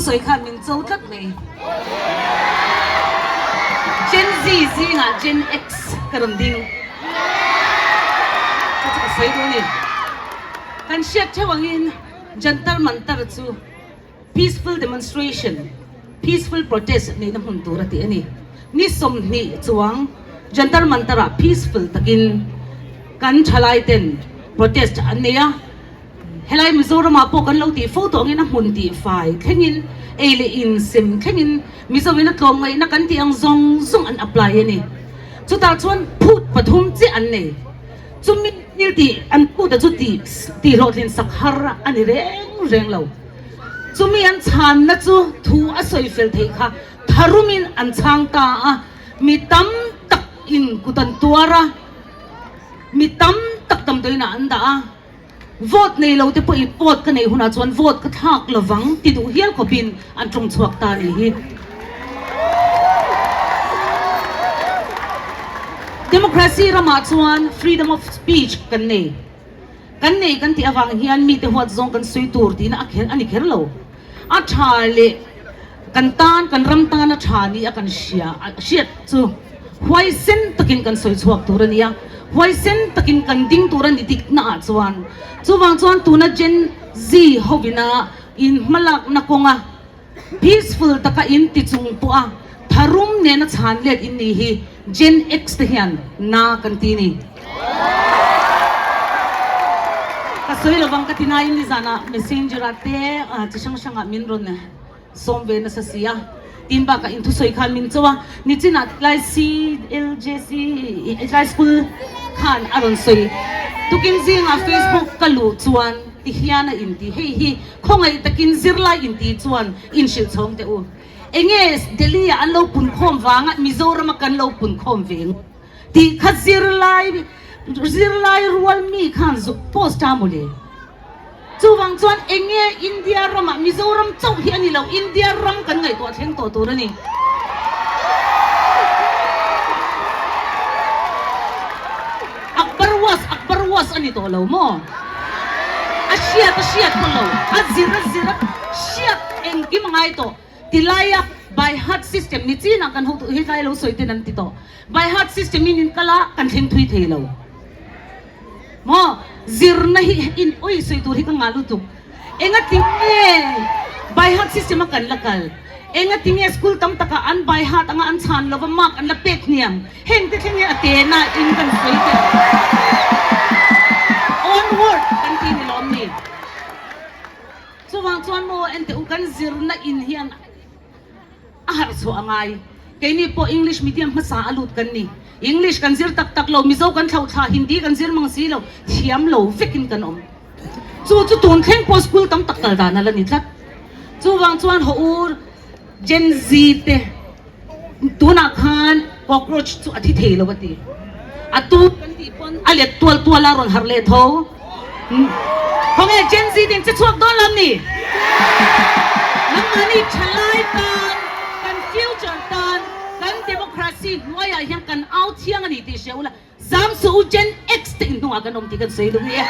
thusawi khan min cho tlat mai. Gen Z zingah Gen X ka rawn ding. Chu chu ka sawi duh a ni. Kan hriat theuh angin Jantar Mantar chu Peaceful demonstration, peaceful protest neihna hmun tur a tih a ni. Ni 20 chuang Jantar Mantar-ah peaceful takin kan thalai ten protest an nei a. Helai Mizoramah pawh kan lo tih fo tawh angin a hmun tih fai thlengin, ei leh in sem thlengin Mizoin a tlawm ngaihna kan tih ang zawng zawng an apply a ni. Chutah chuan phut pathum chiah an nei. Chumi thil tih an phut a chu tih tih hlawhtlin sak har a ni reng reng lo. Chumi an chhanna chu thu a sawi fel theih kha tharumin an chhang ta a, mi tam tak in kut an tuar a, mi tam tak damdawiinah an dah a, vote nei lo te pawhin vote ka neih hunah chuan vote ka thlak lovang ti duh hial khawpin an tawng chhuak ta a nih hi. Democracy ramah chuan freedom of speech kan nei. Kan nei kan tih avang hian mite huat zawng kan sawi tur tihna a kher a ni kher lo. A tha leh kan tan, kan ram tan a tha ni a kan hria hriat chu huaisen takin kan sawi chhuak tur a ni a, huaisen takin kan ding tur a ni dikna ah chuan. Chuvang chuan tuna Gen Z hovina in hmalakna kawnga Peaceful taka in ti chung pawh a tharum nena chhan let in ni hi Gen X te hian na kan ti ni. Ka sawi lovang ka ti nain nizanah messenger ah te chi hrang hrang ah min rawn sawm ve nasa si a, tin bakah in thusawi khan min cho a, nichinah tlai CLJC tlai school khan a rawn sawi. Tukin zingah Facebook ka luh chuan ti hian a inti hei hi Khawngaih takin zirlai inti chuan inhrilh chhawng teh u. Enge Delhi ah an lo pun khawm vanga Mizoram a kan lo pun khawm ve ang tih kha zirlai zirlai rual mi khan zuk post a mawle. Chuvang chuan enge India ramah Mizoram chauh hi a ni lo, India ram kan ngaihtuah thleng tawh tur a ni. Akbar was Akbar was a ni tawh lo maw? A hriat a hriat pawh lo, a zir a zir a hriat engkim a ngai tawh. Tilaia by heart system ni chinah kan hotu hetlai lo sawi ten an ti tawh. By heart system in in kal a kan thleng thui thei lo maw? Zirna hi in awi sawi tur hi ka ngah lutuk. Engati nge by heart system a kan la kal? Engati nge school tam takah an by heart anga an chhan lova mark an la pek hniam? Heng te thleng hian a tena in kan sawi teh onward kan ti ni lawm ni. Chuvang chuan maw enteh u kan zirna in hian a harh chhuah a ngai. Keini pawh English medium hmasa a lut kan ni. English kan zir tak tak lo, Mizo kan thlauh thla, Hindi kan zir mang si lo, thiam lo vekin kan awm. Chu chu tun thleng pawh school tam tak kal dan a la ni tlat. Chuvang chuan haw u Gen Z te Tunah khan cockroach chu a thi thei lo a ti. A tu kan tih pawn a let tual tual a rawn harh leh tho. Khawnge Gen Z te in che chhuak dawn lam ni? Nangmahni thalai tan, kan future tan, kan democracy hnuaiah hian kan au thiang a ni tih hria ula, zam suh u Gen X te in hnungah kan awm tih kan sawi duh nge.